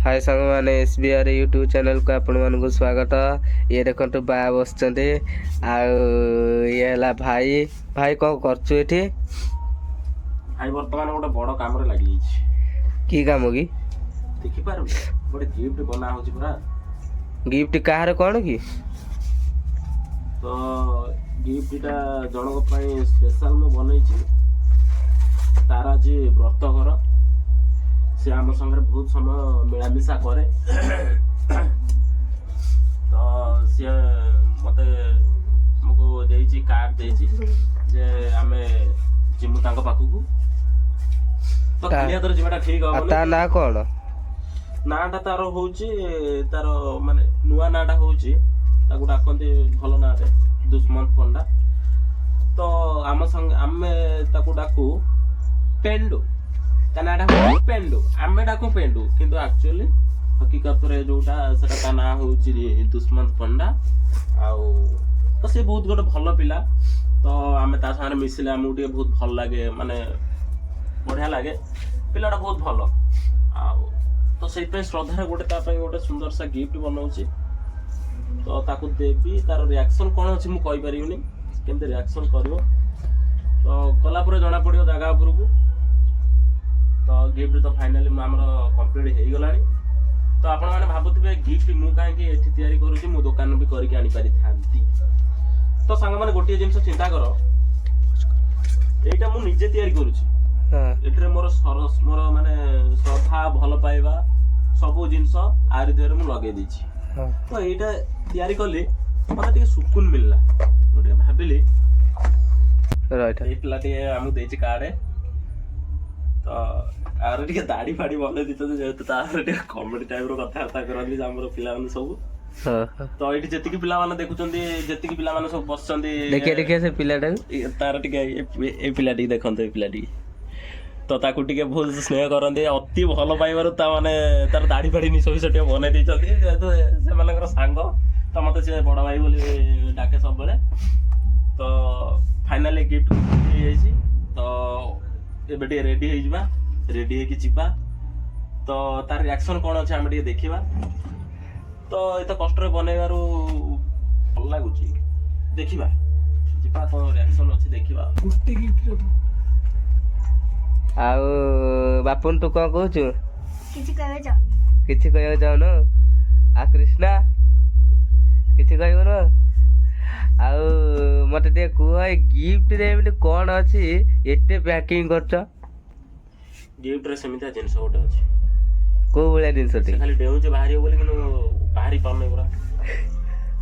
ହାଏ ସାଙ୍ଗମାନେ, S B ଆର୍ YouTube ଚ୍ୟାନେଲ୍କୁ ଆପଣମାନଙ୍କୁ ସ୍ୱାଗତ। ଇଏ ଦେଖନ୍ତୁ, ବା ବସିଛନ୍ତି ଆଉ ଇଏ ହେଲା ଭାଇ। ଭାଇ, କ'ଣ କରୁଛୁ ଏଠି? ଭାଇ ବର୍ତ୍ତମାନ ଗୋଟେ ବଡ କାମରେ ଲାଗିଯାଇଛି। କି କାମ କି? ଦେଖିପାରୁନି, ଗୋଟେ ଗିଫ୍ଟ ବନା ହଉଛି ପୁରା। ଗିଫ୍ଟ କାହାର, କ'ଣ କି? ତ ଗିଫ୍ଟଟା ଜଣଙ୍କ ପାଇଁ ସ୍ପେଶାଲ ମୁଁ ବନେଇଛି। ତାର ଆଜି ବ୍ରତ ଘର। ସେ ଆମ ସାଙ୍ଗରେ ବହୁତ ସମୟ ମିଳାମିଶା କରେ। ତ ସିଏ ମତେ ଆମକୁ ଦେଇଛି, କାର୍ଡ ଦେଇଛି ଯେ ଆମେ ଯିମୁ ତାଙ୍କ ପାଖକୁ। ତ ଖାଲି ହାତରେ ଯିବାଟା ଠିକ ଆଉ ହବନି। ତା ନାଁ କ'ଣ? ନାଁଟା ତାର ହଉଛି, ତାର ମାନେ ନୂଆ ନାଁଟା ହଉଛି, ତାକୁ ଡାକନ୍ତି ଭଲ ନାଁରେ ଦୁଷ୍ମନ୍ତ ପଣ୍ଡା। ତ ଆମ ସାଙ୍ଗେ ଆମେ ତାକୁ ଡାକୁ ପେଣ୍ଡୁ। ତା ନାଁଟା ହଉଛି ପେଣ୍ଡୁ, ଆମେ ଡାକୁ ପେଣ୍ଡୁ। କିନ୍ତୁ ଆକ୍ଚୁଆଲି ହକିକତରେ ଯୋଉଟା ସେଟା ତା ନାଁ ହଉଛି ଦୁଷ୍ମନ୍ତ ପଣ୍ଡା। ଆଉ ତ ସେ ବହୁତ ଗୋଟେ ଭଲ ପିଲା। ତ ଆମେ ତା ସାଙ୍ଗରେ ମିଶିଲେ ଆମକୁ ଟିକେ ବହୁତ ଭଲ ଲାଗେ, ମାନେ ବଢିଆ ଲାଗେ। ପିଲାଟା ବହୁତ ଭଲ। ଆଉ ତ ସେଇଥିପାଇଁ ଶ୍ରଦ୍ଧାରେ ଗୋଟେ ତା ପାଇଁ ଗୋଟେ ସୁନ୍ଦର ସା ଗିଫ୍ଟ ବନଉଛି। ତ ତାକୁ ଦେବି, ତାର ରିଆକ୍ସନ କ'ଣ ଅଛି ମୁଁ କହିପାରିବିନି, କେମିତି ରିଆକ୍ସନ କରିବ ତ ଗଲା ପରେ ଜଣା ପଡ଼ିବ ଜାଗା ଉପରକୁ। ତ ଗିଫ୍ଟ ତ ଫାଇନାଲି ଆମର କମ୍ପ୍ଲିଟ୍ ହେଇଗଲାଣି। ତ ଆପଣମାନେ ଭାବୁଥିବେ, ଗିଫ୍ଟ ମୁଁ କାହିଁକି ଏଠି ତିଆରି କରୁଛି, ମୁଁ ଦୋକାନ ବି କରିକି ଆଣିପାରିଥାନ୍ତି। ତ ସାଙ୍ଗମାନେ, ଗୋଟିଏ ଜିନିଷ ଚିନ୍ତା କର, ଏଇଟା ମୁଁ ନିଜେ ତିଆରି କରୁଛି। ଏଥିରେ ମୋର ସରସ, ମୋର ମାନେ ଶ୍ରଦ୍ଧା, ଭଲ ପାଇବା, ସବୁ ଜିନିଷ ଆରି ଦେହରେ ମୁଁ ଲଗେଇ ଦେଇଛି। ତ ଏଇଟା ତିଆରି କଲି, ମତେ ଟିକେ ସୁକୁନ ମିଳିଲା। ମୁଁ ଟିକେ ଭାବିଲି ରହିଥା। ଏଇ ପିଲା ଟିକେ ଆମକୁ ଦେଇଛି କାର୍ଡ। ତ ଆର ଟିକେ ଦାଢି ଫାଡି ବନେଇ ଦେଇଛନ୍ତି, ଯେହେତୁ ତାର ଟିକେ କମେଡି ଟାଇପ ର କଥାବାର୍ତ୍ତା କରନ୍ତି ଆମର ପିଲାମାନେ ସବୁ। ହଁ ହଁ ତ ଏଇଠି ଯେତିକି ପିଲାମାନେ ଦେଖୁଛନ୍ତି, ଯେତିକି ପିଲାମାନେ ସବୁ ବସିଛନ୍ତି। ଦେଖିଆ, ଦେଖିଆ ସେ ପିଲାଟାକୁ। ତାର ଟିକେ ଏ ପିଲାଟିକି ଦେଖନ୍ତୁ, ଏ ପିଲାଟିକି। ତ ତାକୁ ଟିକେ ବହୁତ ସ୍ନେହ କରନ୍ତି। ଅତି ଭଲ ପାଇବାରୁ ତା ମାନେ ତାର ଦାଢି ଫାଡି ନିଶ ଫିସ ଟିକେ ବନେଇ ଦେଇଛନ୍ତି, ଯେହେତୁ ସେମାନଙ୍କର ସାଙ୍ଗ। ତ ମତେ ସେ ବଡ ଭାଇ ବୋଲି ଡାକେ ସବୁବେଳେ। ତ ଫାଇନାଲି ଗିଫ୍ଟ ହେଇଯାଇଛି। ତ ଏବେ ଟିକେ ରେଡି ହେଇଯିବା, ରେଡି ହେଇକି ଯିବା। ତ ତାର ରିଆକ୍ସନ କ'ଣ ଅଛି ଆମେ ଟିକେ ଦେଖିବା। ତ ଏତେ କଷ୍ଟରେ ବନେଇବାରୁ ଭଲ ଲାଗୁଛି। ଦେଖିବା, ଯିବା, କ'ଣ ରିଆକ୍ସନ ଅଛି ଦେଖିବା। ଆଉ ବାପୁନ, ତୁ କ'ଣ କହୁଛୁ? କିଛି କହିବାକୁ ଚାହୁଁନି। କିଛି କହିବାକୁ ଚାହୁଁନୁ? ଆଉ କୃଷ୍ଣା, କିଛି କହିବୁନୁ? ଆଉ ମତେ ଟିକେ କୁହ, ଏ ଗିଫ୍ଟରେ ଏମିତି କ'ଣ ଅଛି, ଏତେ ପ୍ୟାକିଂ କରୁଛ? ଗିଫ୍ଟରେ ସେମିତିଆ ଜିନିଷ ଗୋଟେ ଅଛି। କୋଉ ଭଳିଆ ଜିନିଷ? ସେ ଟିକେ ଖାଲି ଡେଉଁଛି ବାହାରିବ ବୋଲି, କିନ୍ତୁ ବାହାରି ପାରୁନି ପୁରା।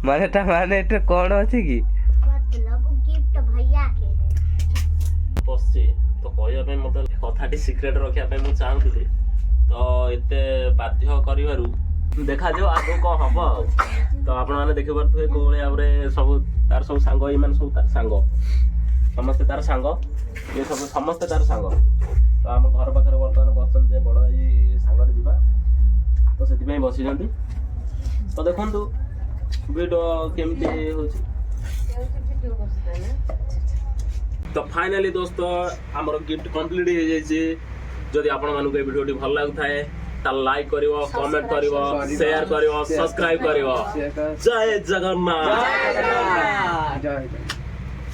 ମାନେ ତା ମାନେ ଏଥିରେ କ'ଣ ଅଛି କି? मतलब गिफ्ट भैया के है। ବସିଛି ତ କହିବା ପାଇଁ ମତେ କଥାଟି ସିକ୍ରେଟ ରଖିବା ପାଇଁ ମୁଁ ଚାହୁଁଥିଲି। ତ ଏତେ ବାଧ୍ୟ କରିବାରୁ ଦେଖାଯିବ ଆଗକୁ କ'ଣ ହବ। ଆଉ ତ ଆପଣମାନେ ଦେଖିପାରୁଥିବେ କୋଉ ଭଳି ଭାବରେ ସବୁ ତାର ସବୁ ସାଙ୍ଗ, ଏଇମାନେ ସବୁ ତାର ସାଙ୍ଗ, ସମସ୍ତେ ତାର ସାଙ୍ଗ, ଇଏ ସବୁ ସମସ୍ତେ ତାର ସାଙ୍ଗ। ତ ଆମ ଘର ପାଖରେ ବର୍ତ୍ତମାନ ବସିଛନ୍ତି ଯେ ବଡ଼ ଭାଇ ସାଙ୍ଗରେ ଯିବା, ତ ସେଥିପାଇଁ ବସିଛନ୍ତି। ତ ଦେଖନ୍ତୁ ଭିଡ଼ିଓ କେମିତି ହଉଛି। ତ ଫାଇନାଲି ଦୋସ୍ତ, ଆମର ଗିଫ୍ଟ କମ୍ପ୍ଲିଟ୍ ହେଇଯାଇଛି। ଯଦି ଆପଣମାନଙ୍କୁ ଏ ଭିଡ଼ିଓଟି ଭଲ ଲାଗୁଥାଏ, ତାହେଲେ ଲାଇକ୍ କରିବ, କମେଣ୍ଟ କରିବ, ସେୟାର କରିବ, ସବସ୍କ୍ରାଇବ କରିବ। ଜୟ ଜଗନ୍ନାଥ। ଜୟ।